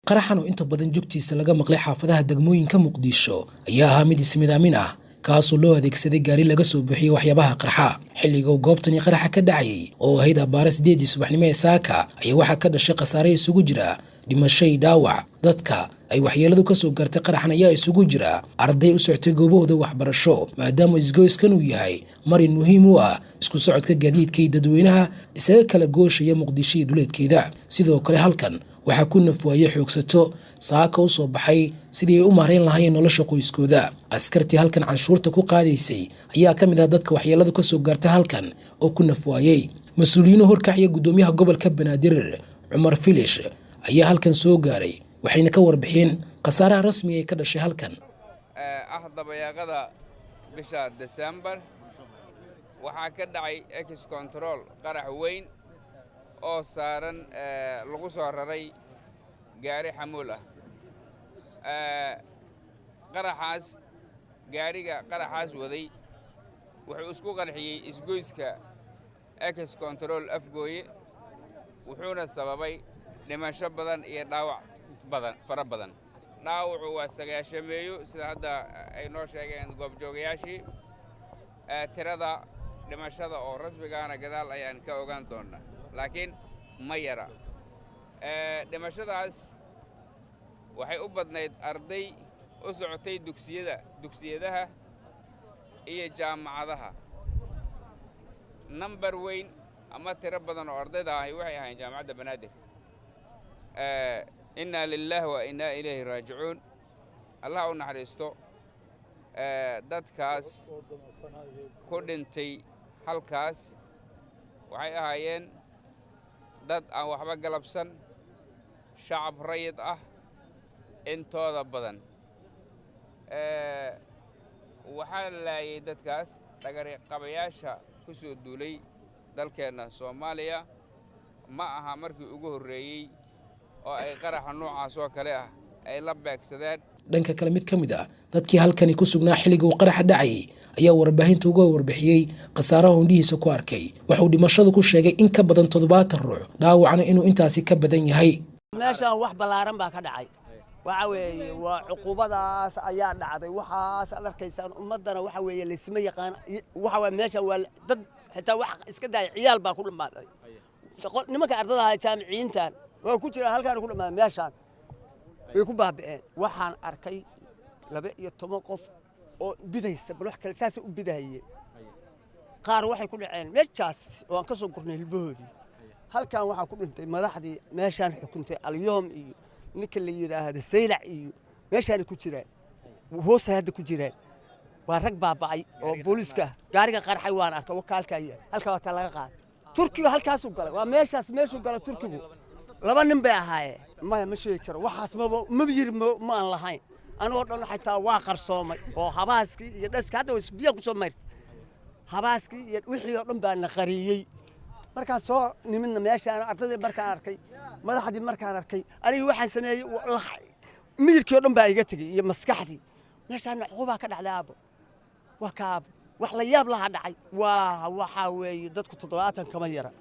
Qaraxan oo inta badan jugtiisa laga maqlay xaafadaha degmooyinka Muqdisho ayaa ahaa mid ismidaamin ah, kaasoo loo adeegsaday gaari laga soo buuxiyey waxyaabaha qarxa. Xilliga uu goobtani qaraxa ka dhacayay oo ahayd abbaare 8dii subaxnimo ee saaka ayaa waxaa ka dhashay khasaare isugu jira dhimasho iyo dhaawac. Dadka ay waxyeeladu ka soo gaartay qaraxan ayaa isugu jira arday u socotay goobahooda waxbarasho, maadaama isgoyskan uu yahay marin muhiim u ah isku socodka gaadiidka iyo dadweynaha isaga kala gooshaya Muqdisho iyo duleedkeeda. Sidoo kale halkan waxaa ku nafwaayey xoogsato saaka u soo baxay sidii ay u maarayn lahaayeen nolosha qoyskooda. Askartii halkan canshuurta ku qaadaysay ayaa ka mid ah dadka waxyeeladu ka soo gaartay halkan oo ku nafwaayey. Mas-uuliyiinu horkacaya guddoomiyaha gobolka Banaadir Cumar Filish ayaa halkan soo gaaray, waxayna ka warbixiyeen khasaaraha rasmiga ee ka dhashay halkan. Dabayaaqada bisha Desembar waxaa ka dhacay ex control qarax weyn oo saaran lagu soo raray gaari xamuul ah. Qaraxaas, gaariga qaraxaas waday wuxuu isku qarxiyey isgoyska ex control Afgooye, wuxuuna sababay dhimasho badan iyo dhaawac badan, fara badan. Dhaawacu waa sagaashameeyo, sida hadda ay noo sheegeen goobjoogayaashii. Tirada dhimashada oo rasmigaana gadaal ayaan ka ogaan doonnaa, laakiin ma yara. Dhimashadaas waxay u badnayd arday u socotay dugsiyada, dugsiyadaha iyo jaamacadaha. Nambar weyn ama tiro badan oo ardayda ahi waxay ahayn Jaamacadda Banaadir. Innaa lilaah wa innaa ilayhi raajicuun. Allah u naxariisto dadkaas ku dhintay halkaas. Waxay ahaayeen dad aan waxba galabsan, shacab rayid ah intooda badan. Waxaa laayay dadkaas dhagariqabayaasha ku soo duulay dalkeenna Soomaaliya. Ma aha markii ugu horreeyey oo ay qaraxa noocaas oo kale ah ay la beegsadeen. Dhanka kale, mid ka mid ah dadkii halkani ku sugnaa xilliga uu qaraxa dhacayay ayaa warbaahinta uga warbixiyey khasaaraha indhihiisa ku arkay. Waxauu dhimashadu ku sheegay in ka badan 70 ruux, dhaawacna inuu intaasi ka badan yahay. Meeshaan wax ballaaran baa ka dhacay. Waxa weeye waa cuqubadaas ayaa dhacday, waxaas aad arkaysaan. Ummaddana waxa weeye laysma yaqaan. Waxa waye meeshaan waa dad xitaa wax iska daaya, ciyaal baa ku dhammaaday. Nimanka ardada ahaa, jaamiciyiintan waa ku jira halkaan ku dhammaaday, meeshaan way ku baabi'een. Waxaan arkay 12 qof oo bidaysa, bal wax kale saasay u bidahayeen. Qaar waxay ku dhaceen meeshaas, waan ka soo gurnay hilbahoodii. Halkan waxaa ku dhintay madaxdii meeshaan xukuntay, Alyoom iyo ninka la yidhaahdo Saylac, iyo meeshaanay ku jiraan, hoosta hadda ku jiraan. Waa rag baaba'ay oo booliiska. Gaariga qarxay waan arkay, wakaalkaa yaal halkaa, waa taa laga qaaday. Turkigu halkaasuu galay, waa meeshaas meeshuu galay Turkigu. Laba nin bay ahaayeen. Maya, ma sheegi karo waxaas, maba maba yiri, ma aan lahayn. Anigoo dhan xataa waa qarsoomay oo habaaskii iyo dhaska hadda biyo ku soo mayrtay, habaaskii iyo wixii oo dhan baa na qariyey. Markaan soo nimidna meeshaan, ardaydii markaan arkay, madaxdii markaan arkay, anigii waxaan sameeyey, miyirkii oo dhan baa iga tegey iyo maskaxdii. Meeshaana cuqubaa ka dhacday, aabo, waa ka aabo, wax la yaab lahaa dhacay. Waa waxaa weeye dadku 70 kama yara.